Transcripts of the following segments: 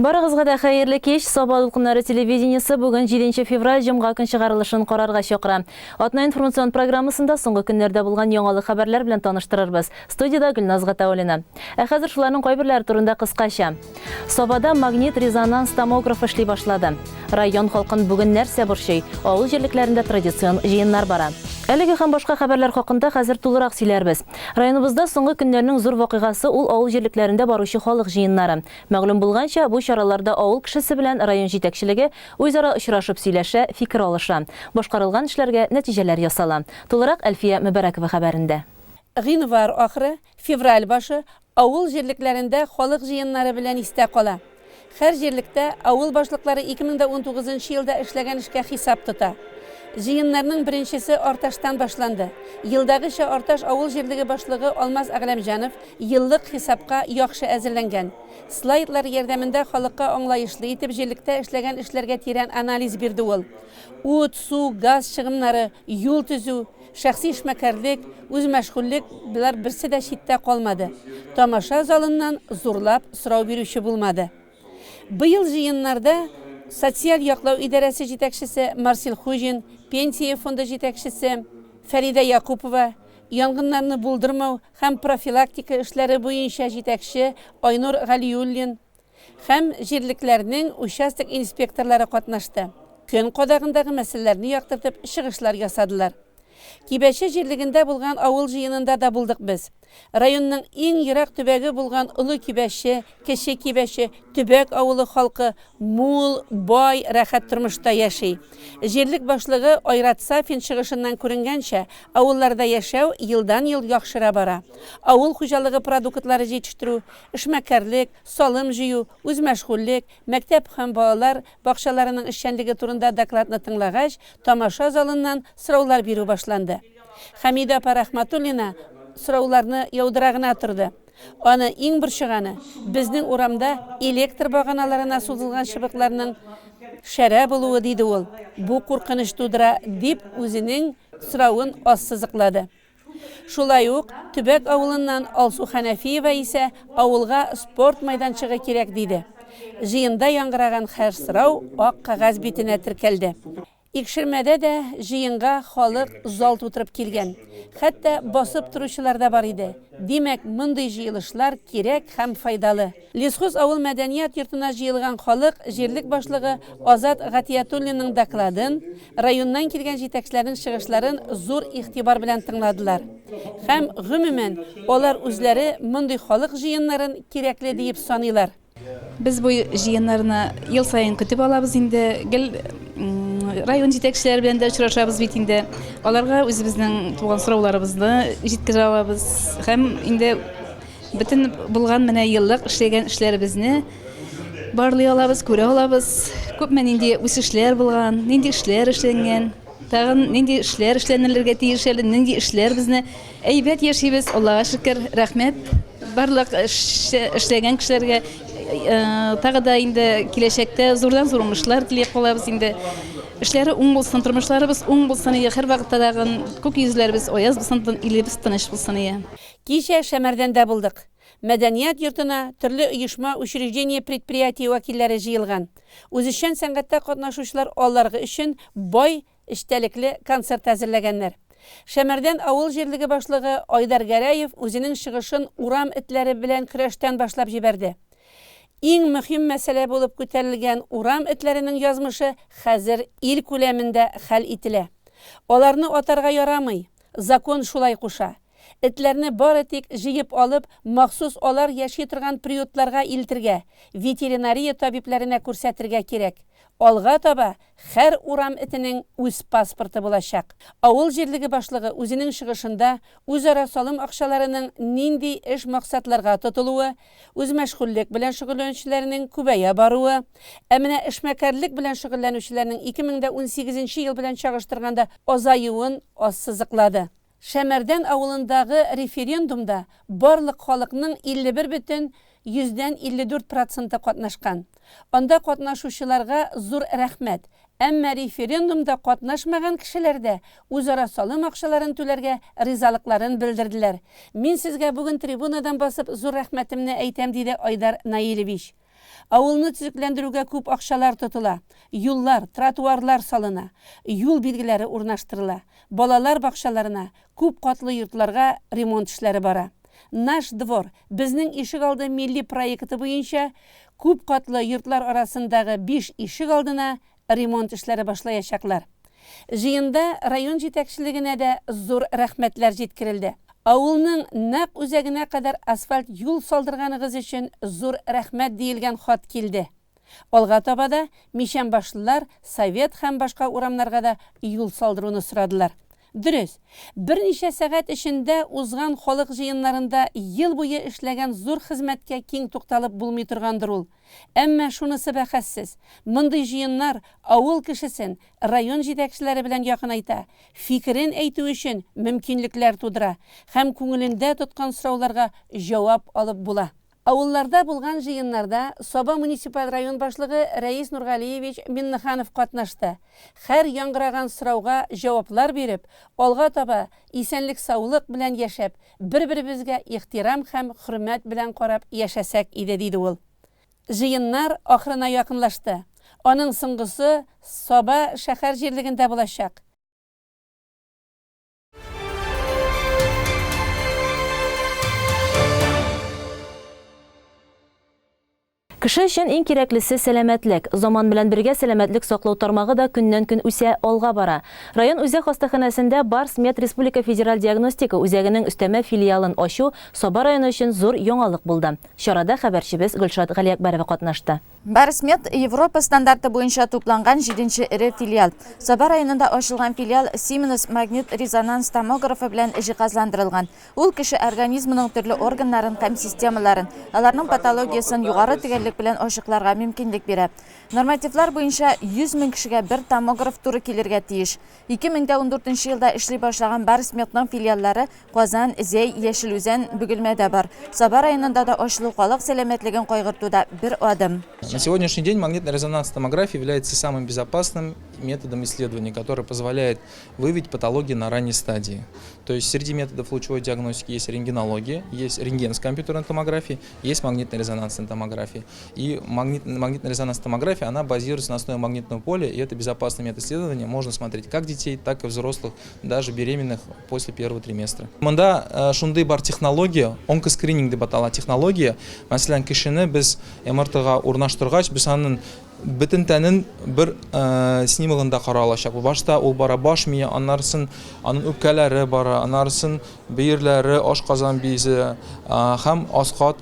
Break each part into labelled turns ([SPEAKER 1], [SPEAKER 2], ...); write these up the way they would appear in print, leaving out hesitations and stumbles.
[SPEAKER 1] Барыгызга да хәерле кич. Саба дулкыннары телевидениесе бүген 7 февраль җомга көн чыгарылышын карарга чакыра. Атна информацион программасында соңгы көннәрдә булган яңалык хәбәрләр белән таныштырырбыз. Студиядә Гөлназ Гатауллина. Ә хәзер шуларның кайберләре турында кыскача. Сабада магнит-резонанс томограф эшли башлады. Район халкын бүген нәрсә борчый? Авыл җирлекләрендә традицион җыеннар бара. Әлеге һәм башка хәбәрләр хакында хәзер тулырак сөйләрбез. Районыбызда соңгы көннәрнең зур вакыйгасы ул авыл җирлекләрендә баручы халык җыеннары. Мәгълүм булганча, бу чараларда авыл кешесе белән район җитәкчелеге үзара очрашып сөйләшә, фикер алыша. Башкарылган эшләргә нәтиҗәләр ясала. Тулырак Әлфия Мөбарәкова хәбәрендә.
[SPEAKER 2] Гыйнвар ахыры, февраль башы авыл җирлекләрендә халык җыеннары белән истә кала. Һәр җирлектә авыл башлыклары 2019 нчы елда эшләгән эшкә хисап тота. Җыеннарның беренчесе Арташтан башланды. Елдагыча Арташ авыл җирлеге башлыгы Алмаз Әгъләмҗанов еллык хисапка яхшы әзерләнгән. Слайдлар ярдәмендә халыкка аңлаешлы итеп җирлектә эшләгән эшләргә тирән анализ бирде ул. Ут, су, газ чыгымнары, юл төзү, Шәхси эшмәкәрлек, үзмәшгульлек, болар берсе дә читтә калмады. Тамаша залыннан зурлап сорау бирүче булмады. Быел җыеннарда социаль яклау идарәсе җитәкчесе Марсил Хуҗин, Пенсия фонды җитәкчесе Фәридә Якупова, янгыннарны булдырмау һәм профилактика эшләре буенча җитәкче Айнур Галиуллин, Һәм җирлекләрнең участок инспекторлары катнашты. Көн кадагындагы мәсьәләләрне яктыртып чыгышлар ясадылар. Кибәче җирлегендә булган авыл җыенында да булдык без. Районның иң ерак төбәге булган Олы Кибәче, Кече Кибәче, Төбәк авылы халкы мул, бай, рәхәт тормышта яши. Җирлек башлыгы Айрат Сафин чыгышыннан күренгәнчә, авылларда яшәү елдан-ел яхшыра бара. Авыл хуҗалыгы продуктлары җитештерү, эшмәкәрлек, салым җыю, үзмәшгульлек, мәктәп һәм балалар бакчаларының эшчәнлеге турында докладны тыңлагач, тамаша залыннан сораулар бирү башланды. Хәмидә апа Рәхмәтуллина сорауларны яудыра гына торды. Аны иң борчыганы, безнең урамда электр баганаларына сузылган чыбыкларның шәрә булуы, диде ул. Бу куркыныч тудыра, дип үзенең соравын ассызыклады. Шулай ук Төбәк авылыннан Алсу Хәнәфиева исә авылга спорт майданчыгы кирәк диде. Җыенда яңгыраган һәр сорау ак кәгазь битенә теркәлде. Икшермәдә дә җыенга халык зал тутырып килгән. Хәтта басып торучылар да бар иде. Димәк, мондый җыелышлар кирәк һәм файдалы. Лесхоз авыл мәдәният йортына җыелган халык җирлек башлыгы Азат Гатиятуллинның докладын, районнан килгән җитәкчеләрнең чыгышларын зур игътибар белән тыңладылар. Һәм, гомумән, алар үзләре мондый халык җыеннарын кирәкле диеп саныйлар.
[SPEAKER 3] Без бу җыеннарны ел саен көтеп алабыз инде. Гел район җитәкчеләре белән дә очрашабыз бит инде. Аларга үзебезнең туган сорауларыбызны җиткерә алабыз. Һәм инде Бөтен булган менә еллык эшләгән эшләребезне барлый алабыз, күрә алабыз. Күпме нинди үсешләр булган, нинди эшләр эшләнгән, тагын нинди эшләр эшләнелергә тиеш әле, нинди эшләр безне әйбәт яшибез, Аллага шөкер, рәхмәт барлык эшләгән кешеләргә. Тагы да инде киләчәктә зурдан-зур уңышлар теләп калабыз инде. Эшләре уң булсын, тормышларыбыз уң булсын, һәрвакытта тагын күк йөзләребез аяз булсын, илебез тыныч булсын.
[SPEAKER 2] Кичә Шәмәрдәндә булдык. Мәдәният йортына төрле оешма, учреждение, предприятие вәкилләре җыелган. Үзешчән сәнгатьтә катнашучылар аларг өчен бай эчтәлекле концерт әзерләгәннәр. Шәмәрдән авыл җирлеге башлыгы Айдар Гәрәев үзенең чыгышын урам этләре белән көрәштән башлап җибәрде. Иң мөһим мәсьәлә булып күтәрелгән урам этләренең язмышы хәзер ил күләмендә хәл ителә. Аларны атарга ярамый, закон шулай куша. Этләрне бары тик җыеп алып, махсус алар яши торган приютларга илтергә, ветеринария табибләренә күрсәтергә кирәк. Алга таба һәр урам этенең үз паспорты булачак. Авыл җирлеге башлыгы үзенең чыгышында үзара салым акчаларының нинди эш-максатларга тотылуы, үзмәшгульлек белән шөгыльләнүчеләрнең күбәя баруы, ә менә эшмәкәрлек белән шөгыльләнүчеләрнең 2018 нче ел белән чагыштырганда азаюын ассызыклады. Шәмәрдән авылындагы референдумда барлык халыкның 51 бөтен 54 проценты катнашкан. Анда катнашучыларга зур рәхмәт. Әмма референдумда катнашмаган кешеләр дә үзара салым акчаларын түләргә ризалыкларын белдерделәр. Мин сезгә бүген трибунадан басып зур рәхмәтемне әйтәм, диде Айдар Наилевич. Авылны төзекләндерүгә күп акчалар тотыла, юллар, тротуарлар салына, юл билгеләре урнаштырыла, балалар бакчаларына, күп катлы йортларга ремонт эшләре бара. Наш двор, Безнең ишегалды милли проекты буенча күп катлы йортлар арасындагы биш ишегалдына ремонт эшләре башлаячаклар. Җыенда район җитәкчелегенә дә зур рәхмәтләр җиткерелде. Авылның нәкъ үзәгенә кадәр асфальт юл салдырганыгыз өчен зур рәхмәт диелгән хат килде. Алга таба да мичәнбашлылар Совет һәм башка урамнарга да юл салдыруны сорадылар. Дөрес, берничә сәгать эчендә узган халык җыеннарында ел буе эшләгән зур хезмәткә киң тукталып булмый торгандыр ул. Әмма шунысы бәхәссез, мондый җыеннар авыл кешесен район җитәкчеләре белән якынайта, фикерен әйтү өчен мөмкинлекләр тудыра һәм күңелендә тоткан сорауларга җавап алып була. Авылларда булган җыеннарда Саба муниципаль район башлыгы Рәис Нургалиевич Миннеханов катнашты. Һәр яңгыраган сорауга җаваплар биреп, алга таба исәнлек-саулык белән яшәп, бер-беребезгә ихтирам һәм хөрмәт белән карап яшәсәк иде, диде ул. Җыеннар ахырына якынлашты. Аның соңгысы Саба шәһәр җирлегендә булачак.
[SPEAKER 1] Кеше өчен иң кирәклесе сәламәтлек. Заман белән бергә сәламәтлек саклау тармагы да көннән-көн үсә, алга бара. Район үзәк хастаханәсендә Барс Мед республика федераль диагностика үзәгенең өстәмә филиалын ачу Саба районы өчен зур яңалык булды. Чарада хәбәрчебез Гөлшат Галиәкбәрова катнашты.
[SPEAKER 4] Барсмед, Европа стандарты буенча тупланган җиденче эре филиал. Саба районында ачылган филиал Siemens магнит-резонанс томографы белән җиһазландырылган. Ул кеше организмының төрле органнарын һәм системаларын, аларның патологиясен югары төгәллек белән ачыкларга мөмкинлек бирә. Нормативлар буенча, 100 мең кешегә бер томограф туры килергә тиеш. 2014 елда эшли башлаган Барсмедның филиаллары Казан, Зәй, Яшел Үзән, Бөгелмәдә бар. Саба районында да ачылу халык сәламәтлеген кайгыртуда бер адым.
[SPEAKER 5] На сегодняшний день магнитно-резонансная томография является самым безопасным методом исследования, который позволяет выявить патологии на ранней стадии. То есть среди методов лучевой диагностики есть рентгенология, есть рентген с компьютерной томографией, есть магнитно-резонансная томография. И магнитно-резонансная томография, она базируется на основе магнитного поля, и это безопасный метод исследования. Можно смотреть как детей, так и взрослых, даже беременных после первого триместра. Монда э, шундый бар технология, онкоскрининг дип атала технология. Мәсәлән, кешене без МРТга урнаштыргач, без аның бөтен тәнен бер э, снимогында карау алачак. Башта ул бара баш мие, аннарысын аның үпкәләре бара, аннарысын бөерләре, ашказан бизе э, һәм аска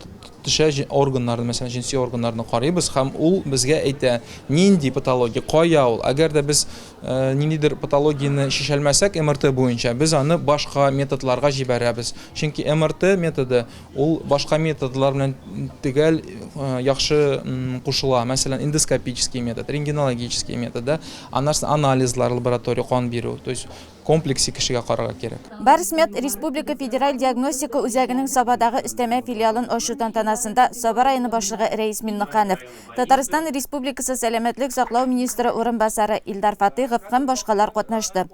[SPEAKER 5] төшә органнарны, мәсәлән, җенси органнарны карыйбыз һәм ул безгә әйтә, нинди патология, кая ул. Әгәр дә без Э, ниндидер патологияне чишәлмәсәк МРТ буенча, без аны башка методларга җибәрәбез. Чөнки МРТ методы ул башка методлар белән төгәл э, яхшы кушыла. Мәсәлән, эндоскопический метод, рентгенологический метод, да, аннан анализлар, лаборатория кан бирү. То есть комплексе кешегә карарга кирәк.
[SPEAKER 4] Барсмед республика федераль диагностика үзәгенең Сабадагы өстәмә филиалын ачу тантанасында Саба районы башлыгы Рәис Миннеханов, Татарстан Республикасы сәламәтлек саклау министры урынбасары Илдар Фатыйхов һәм башкалар катнашты.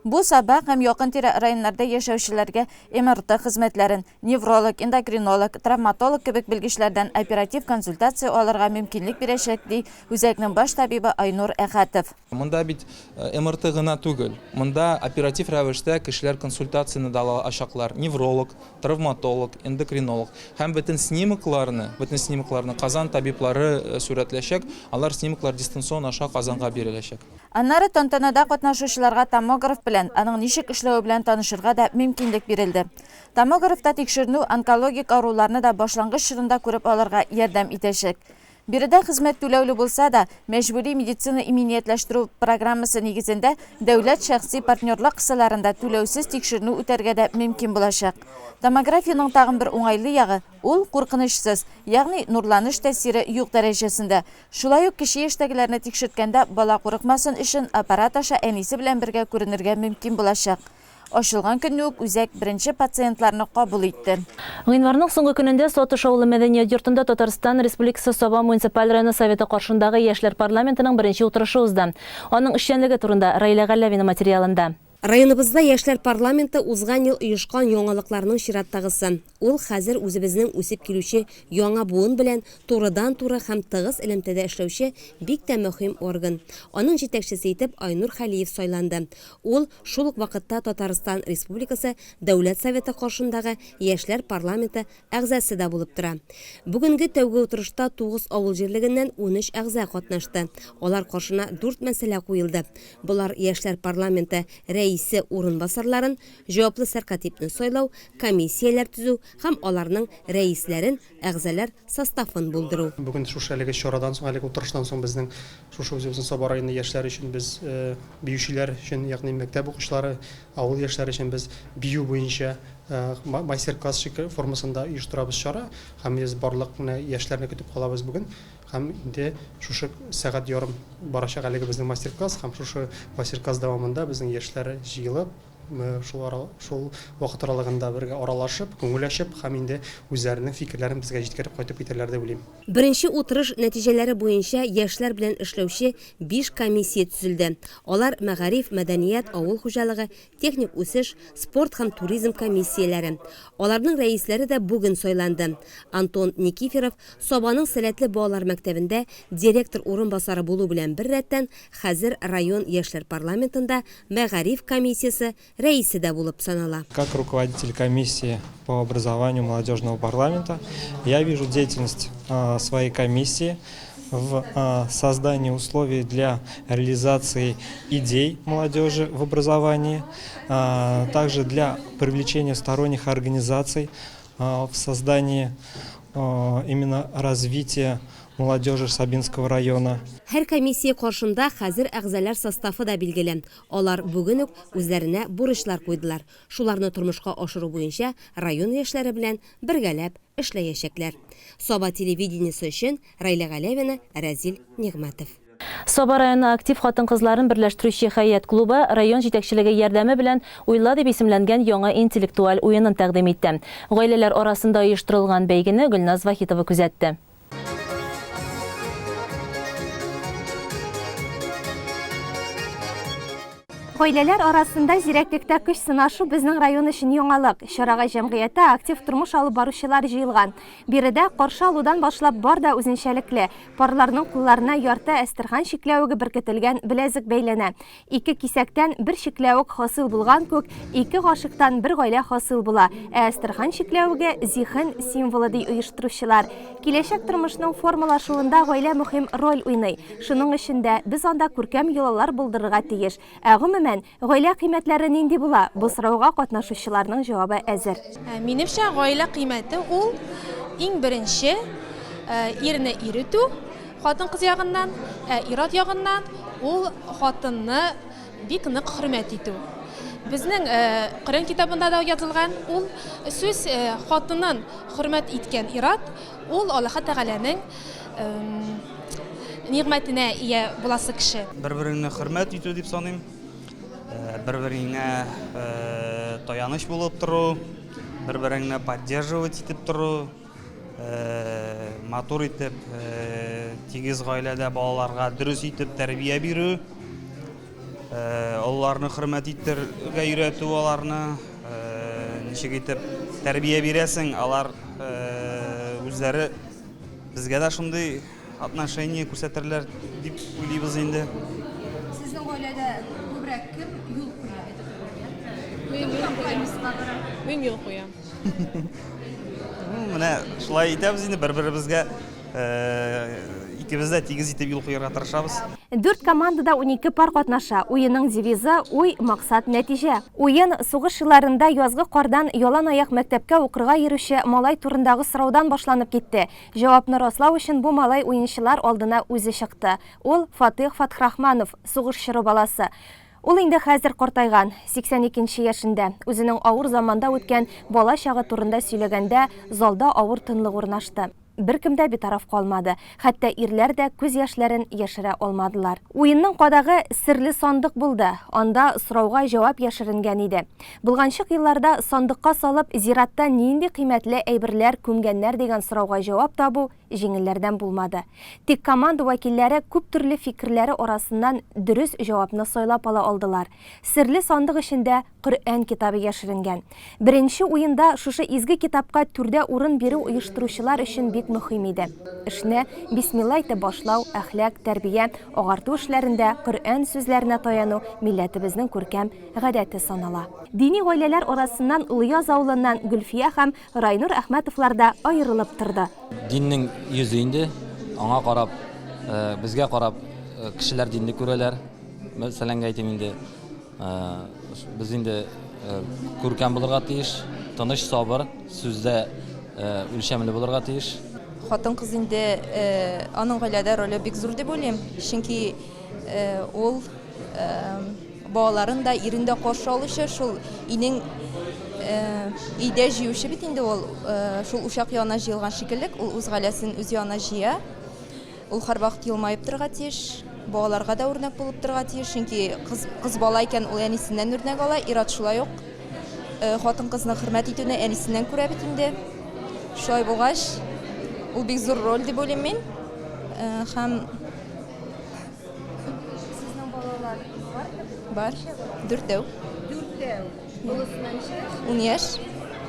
[SPEAKER 4] Бу Саба һәм якын-тирә районнарда яшәүчеләргә МРТ хезмәтләрен, невролог, эндокринолог, травматолог кебек белгечләрдән оператив консультация алырга мөмкинлек бирәчәк, ди үзәкнең баш табибы Айнур Әхәтов.
[SPEAKER 5] Монда бит МРТ гына түгел, монда оператив рәвештә кешеләр консультацияне дә ала алачаклар, невролог, травматолог, эндокринолог һәм бөтен снимокларны, бөтен снимокларны Казан табиблары сурәтләчәк, алар снимоклар дистанцион аша Казанга биреләчәк.
[SPEAKER 4] Аннары тантанада катнашучыларга томограф белән, аның ничек эшләве белән танышырга да мөмкинлек бирелде. Томографта тикшеренү онкологик авыруларны да башлангыч чорында күреп алырга ярдәм итәчәк. Биредә хезмәт түләүле булса да, мәҗбүри медицина иминиятләштерү программасы нигезендә дәүләт-шәхси партнерлык кысаларында түләүсез тикшеренү үтәргә дә мөмкин булачак. Томографиянең тагын бер уңайлы ягы, ул куркынычсыз, ягъни нурланыш тәэсире юк дәрәҗәсендә. Шулай ук кече яшьтәгеләрне тикшерткәндә бала курыкмасын өчен аппарат аша әнисе белән бергә күренергә мөмкин булачак. Ачылган көнне үк үзәк беренче пациентларны кабул итте.
[SPEAKER 1] Гыйнварның соңгы көнендә Сатыш авылы мәдәният йортында Татарстан Республикасы Саба муниципаль районы Советы каршындагы Яшьләр парламентының беренче утырышы узды. Аның эшчәнлеге турында Раилә Галләвина материалында.
[SPEAKER 6] Районыбызда Яшьләр парламенты узган ел оешкан яңалыкларның чираттагысы. Ул хәзер үзебезнең үсеп килүче яңа буын белән турыдан-туры һәм тыгыз элемтәдә эшләүче бик тә мөһим орган. Аның җитәкчесе итеп Айнур Хәлиев сайланды. Ул шул ук вакытта Татарстан Республикасы Дәүләт Советы каршындагы Яшьләр парламенты әгъзасы да булып тора. Бүгенге тәүге утырышта тугыз авыл җирлегеннән 13 әгъза катнашты. Алар каршына дүрт мәсьәлә куелды. Болар, Яшьләр парламенты рәисе урынбасарларын, җаваплы сәркатипне сайлау, комиссияләр төзү һәм аларның рәисләрен, әгъзалар составын булдыру.
[SPEAKER 7] Бүген шушы әлеге чарадан соң, әлеге утырыштан соң безнең шушы үзебезнең Саба районы яшьләре өчен без биючеләр өчен, ягъни мәктәп укучылары, авыл яшьләре өчен без бию буенча мастер-класс формасында оештырабыз чара һәм без барлык менә яшьләрне көтеп калабыз бүген һәм инде шушы сәгать ярым барачак әлеге безнең мастер-класс һәм шушы мастер-класс дәвамында безнең яшьләр җыелып шул ара, шул вакыт аралыгында бергә аралашып, күңел ачып һәм инде үзләренең фикерләрен безгә җиткереп кайтып китәрләр дип уйлыйм.
[SPEAKER 6] Беренче утырыш нәтиҗәләре буенча яшьләр белән эшләүче биш комиссия төзелде. Алар, мәгариф, мәдәният, авыл хуҗалыгы, техник үсеш, спорт һәм туризм комиссияләре. Аларның рәисләре дә бүген сайланды. Антон Никиферов Сабаның сәләтле балалар мәктәбендә директор урынбасары булу белән беррәттән, хәзер район яшьләр парламентында мәгариф комиссиясе рәисе дә булып санала.
[SPEAKER 8] Как руководитель комиссии по образованию молодежного парламента, я вижу деятельность своей комиссии в создании условий для реализации идей молодежи в образовании, также для привлечения сторонних организаций в создании именно развития молодежи Сабинского района.
[SPEAKER 6] Һәр комиссия каршында хәзер әгъзалар составы да билгеле. Алар бүген үк үзләренә бурычлар куйдылар. Шуларны тормышка ашыру буенча район яшьләре белән бергәләп эшләячәкләр. Саба телевидениесе өчен Райлә Галәвина, Рәзил Нигъмәтов.
[SPEAKER 1] Саба районы актив хатын-кызларын берләштерүче Хәят клубы район җитәкчелеге ярдәме белән Уйла дип исемләнгән яңа интеллектуаль уенын тәкъдим итте. Гаиләләр арасында оештырылган бәйгене Гөлназ Вахитова күзәтте.
[SPEAKER 9] Гаиләләр арасында зирәклектә көч сынашу безнең район өчен яңалык. Чарага җәмгыятьтә актив тормыш алып баручылар җыелган. Биредә каршы алудан башлап бар да үзенчәлекле. Парларның кулларына ярты әстерхан чикләвеге беркетелгән беләзек бәйләнә. Ике кисәктән бер чикләвек хасил булган күк, ике гашыйктан бер гаилә хасил була. Ә әстерхан чикләвеге, зиһен символы, ди оештыручылар. Киләчәк тормышның формалашуында гаилә мөһим роль уйный. Шуның өчен дә без анда күркәм йолалар булдырырга тиеш. Ә гомумән, гаилә кыйммәтләре нинди була? Бу сорауга катнашучыларның җавабы әзер.
[SPEAKER 10] Минемчә, гаилә кыйммәте ул, иң беренче, ирне ир итү, хатын-кыз ягыннан, ә ир-ат ягыннан ул хатынны бик нык хөрмәт итү. Безнең Коръән китабында да язылган ул сүз, хатынын хөрмәт иткән ир-ат, Ул Аллаһы Тәгаләнең нигъмәтенә ия буласы кеше.
[SPEAKER 11] Бер-береңне хөрмәт итү дип саныйм. Бер-береңә таяныч булып тору, бер-береңне поддерживать итеп тору, матур итеп, тигез гаиләдә балаларга дөрес итеп тәрбия бирү. Олыларны хөрмәт итәргә өйрәтү аларны, ничек итеп тәрбия бирәсең, алар үзләре безгә дә шундый отношение күрсәтерләр дип уйлыйбыз инде.
[SPEAKER 10] Сезнең гаиләдә күбрәк кем юл куя? Мин юл куям.
[SPEAKER 12] Мин юл куям.
[SPEAKER 11] Менә шулай итәбез инде, бер-беребезгә Икебез дә тигез итеп юл куярга тырышабыз.
[SPEAKER 9] Дүрт командада 12 пар катнаша. Уенның девизы, Уй, максат, нәтиҗә. Уен сугыш елларында язгы кардан ялан аяк мәктәпкә укырга йөрүче малай турындагы сораудан башланып китте. Җавапны раслау өчен бу малай уенчылар алдына үзе чыкты. Ул, Фатыйх Фатхрахманов, сугыш чоры баласы. Ул инде хәзер картайган, 82 нче яшендә. Үзенең авыр заманда үткән бала чагы турында сөйләгәндә, залда авыр тынлык урнашты. Беркем дә битараф калмады, хәтта ирләр дә күз яшьләрен яшерә алмадылар. Уенның кадагы серле сандык булды, анда сорауга җавап яшеренгән иде. Болганчык елларда сандыкка салып зиратта нинди кыйммәтле әйберләр күмгәннәр дигән сорауга җавап табу җиңелләрдән булмады. Тик команда вәкилләре күп төрле фикерләре арасыннан дөрес җавапны сайлап ала алдылар. Серле сандык эчендә Коръән китабы яшеренгән. Беренче уенда шушы изге китапка түрдә урын бирү оештыручылар өчен бик мөһим иде. Эшне бисмилла әйтеп башлау, әхлак, тәрбия, агарту эшләрендә Коръән сүзләренә таяну милләтебезнең күркәм гадәте санала. Дини гаиләләр арасыннан Олыяз авылыннан Гөлфия һәм Райнур Әхмәтовлар да аерылып торды.
[SPEAKER 13] Диннең йөзе инде, аңа карап, безгә карап кешеләр динне күрәләр. Мәсәләнгә әйтим инде, Без инде күркәм булырга тиеш, тыныч, сабыр, сүздә үлчәмле булырга тиеш.
[SPEAKER 14] Хатын-кыз инде аның гаиләдә роле бик зур дип уйлыйм, чөнки ул балаларын да, ирен дә каршы алучы, шул өйнең өйдә җыючы бит инде ул, шул учак янына җыелган шикелле, ул үз гаиләсен үз янына җыя. Ул һәрвакыт елмаеп торырга тиеш, балаларга да үрнәк булып торырга тиеш, чөнки кыз, кыз бала икән, ул әнисеннән үрнәк ала, ир-ат шулай ук э, хатын-кызны хөрмәт итүне әнисеннән күрә бит инде. Шулай булгач, ул бик зур роль дип уйлыйм мин. Э, һәм
[SPEAKER 4] Сезнең балалар бар?
[SPEAKER 14] Бар. Дүртәү.
[SPEAKER 4] Дүртәү. Олысына ничә яшь?
[SPEAKER 14] Ун яшь.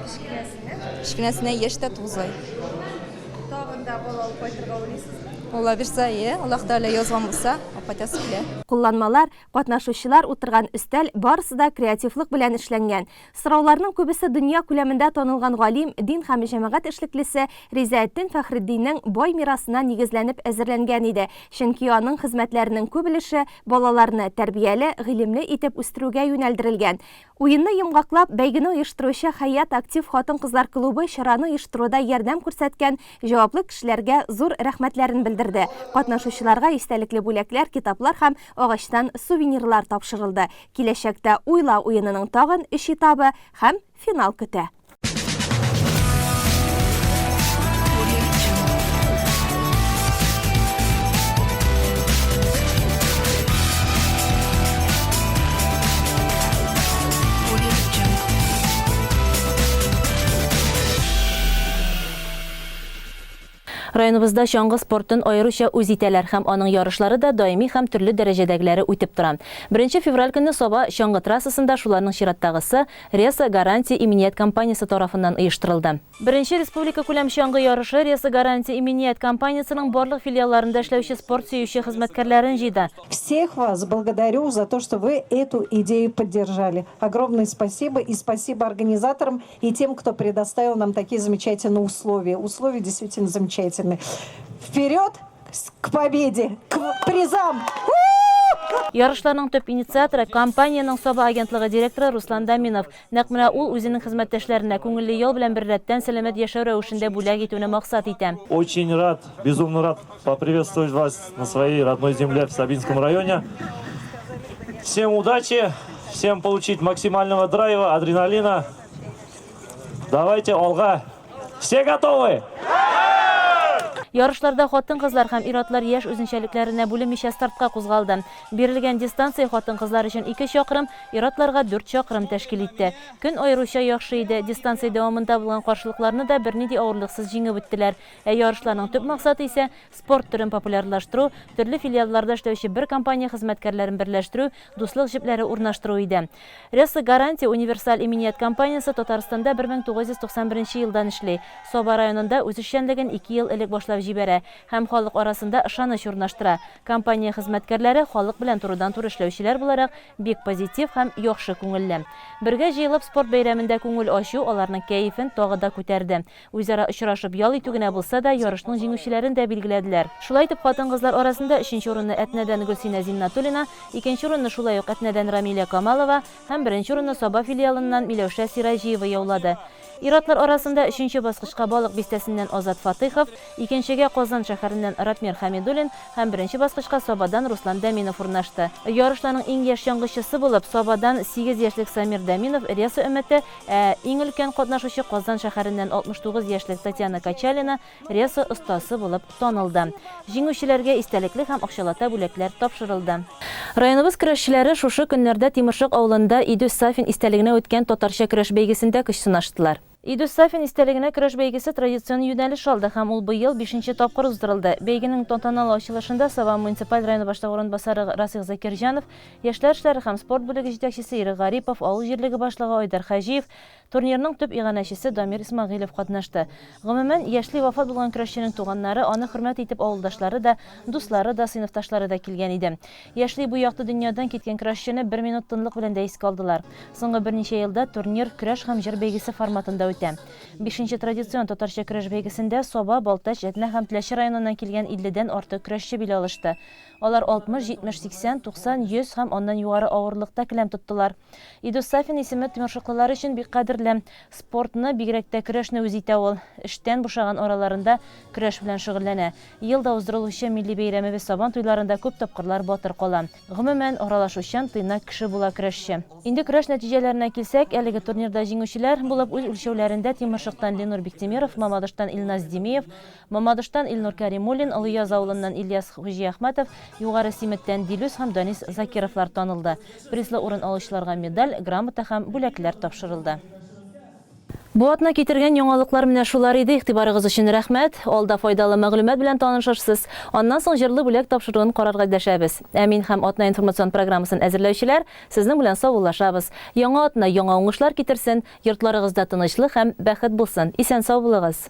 [SPEAKER 4] Кечкенәсенә?
[SPEAKER 14] Кечкенәсенә яшь тә 9 ай.
[SPEAKER 4] Тагын да бала алып кайтырга уйлыйсызмы?
[SPEAKER 14] Алла бирса, ие, Аллаһ Тәгалә язган булса, алып кайтасы килә.
[SPEAKER 9] Кулланмалар, катнашучылар утырган өстәл, барысы да креативлык белән эшләнгән. Сорауларның күбесе дөнья күләмендә танылган галим, дин һәм җәмәгать эшлеклесе Ризаэтдин Фәхретдиннең бай мирасына нигезләнеп әзерләнгән иде, чөнки аның хезмәтләренең күп өлеше балаларны тәрбияле, гыйлемле итеп үстерүгә юнәлдерелгән. Уенны йомгаклап, бәйгене оештыручы Хәят актив хатын-кызлар клубы чараны оештыруда ярдәм күрсәткән җаваплы кешеләргә зур рәхмәтләрен белдерде. Катнашучыларга истәлекле бүләкләр, китаплар һәм агачтан сувенирлар тапшырылды. Киләчәктә Уйла уенының тагын өч этабы һәм финал көтә.
[SPEAKER 1] Районыбызда чаңгы спортын аеруча үз итәләр һәм аның ярышлары да даими һәм төрле дәрәҗәдәгеләре үтеп тора. Беренче февраль көнне Саба чаңгы трассасында шуларның чираттагысы Реса Гарантия иминият компаниясе тарафыннан оештырылды. Беренче республикакүләм чаңгы ярышы Реса Гарантия иминият компаниясенең барлык филиалларында эшләүче спорт сөюче хезмәткәрләрен җыйды.
[SPEAKER 15] Всех вас благодарю за то, что вы эту идею поддержали. Огромное спасибо и спасибо организаторам и тем, кто предоставил нам такие замечательные условия. Условия действительно замечательные. Вперед к победе, к призам!
[SPEAKER 1] Ярышларның төп инициаторы, компаниянең Саба агентлыгы директоры Руслан Даминов. Нәкъ менә ул үзенең хезмәттәшләренә күңелле ял белән беррәттән сәламәт яшәү рәвешен дә бүләк итүне максат итә.
[SPEAKER 16] Очень рад, безумно рад поприветствовать вас на своей родной земле в Сабинском районе. Всем удачи, всем получить максимального драйва, адреналина. Давайте, алга! Все готовы?
[SPEAKER 1] Ярышларда хатын-кызлар һәм ир-атлар яшь үзенчәлекләренә бүленмичә стартка кузгалды. Бирелгән дистанция хатын-кызлар өчен ике чакрым, ир-атларга дүрт чакрым тәшкил итте. Көн аеруча яхшы иде, дистанция дәвамында булган каршылыкларны да бернинди авырлыксыз җиңеп үттеләр. Ә ярышларның төп максаты исә, спорт төрен популярлаштыру, төрле филиалларда эшләүче бер компания хезмәткәрләрен берләштерү, дуслык җепләре урнаштыру иде. Реса Гарантия универсаль иминият компаниясе Татарстанда 1991 елдан эшли. Саба районында үз эшчәнлеген ике ел элек башлап җибәрә һәм халык арасында ышаныч урнаштыра. Компания хезмәткәрләре, халык белән турыдан-туры эшләүчеләр буларак, бик позитив һәм яхшы күңелле. Бергә җыелып спорт бәйрәмендә күңел ачу аларның кәефен тагы да күтәрде. Үзара очрашып ял итү генә булса да, ярышның җиңүчеләрен дә билгеләделәр. Шулай итеп, хатын-кызлар арасында өченче урынны Әтнәдән Гөлсинә Зиннатуллина, икенче урынны шулай ук Әтнәдән Рамилә Камалова һәм беренче урынны Саба филиалыннан Миләүшә Сираҗиева яулады. Ир-атлар арасында өченче баскычка Балык Бистәсеннән Азат Фатыйхов, икенчегә Казан шәһәреннән Ратмир Хәмидуллин һәм беренче баскычка Сабадан Руслан Дәминов урнашты. Ярышларның иң яшь чаңгычысы булып, Сабадан сигез яшьлек Самир Дәминов, Ряса өммәте, ә иң өлкән катнашучы Казан шәһәреннән 69 яшьлек Татьяна Качалина, Ряса остасы булып танылды. Җиңүчеләргә истәлекле һәм акчалата бүләкләр тапшырылды. Районыбыз көрәшчеләре шушы көннәрдә Тимершык авылында Идүс Сафин истәлегенә үткән татарча көрәш бәйгесендә көч сынаштылар. Идүс Сафин истәлегенә көрәш бәйгесе традицион юнәлеш алды һәм ул быел бишенче тапкыр уздырылды. Бәйгенең тантаналы ачылышында Саба муниципаль районы башлыгы урынбасары Расыйх Закирҗанов, яшьләр эшләре һәм спорт бүлеге җитәкчесе Ирек Гарипов, авыл җирлеге башлыгы Айдар Хаҗиев, Турнирның төп иганәчесе Дамир Исмәгыйлев катнашты. Гомумән, яшьли вафат булган көрәшченең туганнары, аны хөрмәт итеп авылдашлары да, дуслары да, сыйныфташлары да килгән иде. Яшьли бу якты дөньядан киткән көрәшчене бер минут тынлык белән дә искә алдылар. Соңгы берничә елда турнир көрәш һәм җыр бәйгесе форматында үтә. Бишенче традицион татарча көрәш бәйгесендә Саба, Балтач, Әтнә һәм Теләче районыннан килгән илледән артык көрәшче бил алышты. Алар 60, 70, 80, 90, 100 һәм аннан югары авырлыкта келәм тоттылар. Идус Сафин исеме тимершыклылар өчен бик кадерле. Спортны, бигрәк тә көрәшне үз итә ул. Эштән бушаган араларында көрәш белән шөгыльләнә. Ел да уздырылучы милли бәйрәмебез Сабан туйларында күп тапкырлар батыр кала. Гомумән, аралашучан, тыйнак кеше була көрәшче. Инде көрәш нәтиҗәләренә килсәк, әлеге турнирда җиңүчеләр булып үз үлчәүләрендә Тимершыктан Ленур Биктимеров, Мамадыштан Илназ Димиев, Мамадыштан Илнур Кәримуллин, Олыяз авылыннан Ильяс Хуҗиәхмәтов, Югары Симеттән Дилүс һәм Данис Закировлар танылды. Призлы урын алучыларга медаль, грамота һәм бүләкләр тапшырылды. Бу атна китергән яңалыклар менә шулар иде. Игътибарыгыз өчен рәхмәт. Алда файдалы мәгълүмат белән танышырсыз. Аннан соң җырлы бүләк тапшыруын карарга дәшәбез. Ә мин һәм атна информацион программасын әзерләүчеләр сезнең белән саубуллашабыз. Яңа атна яңа уңышлар китерсен, йортларыгызда тынычлык һәм бәхет булсын. Исән-сау булыгыз!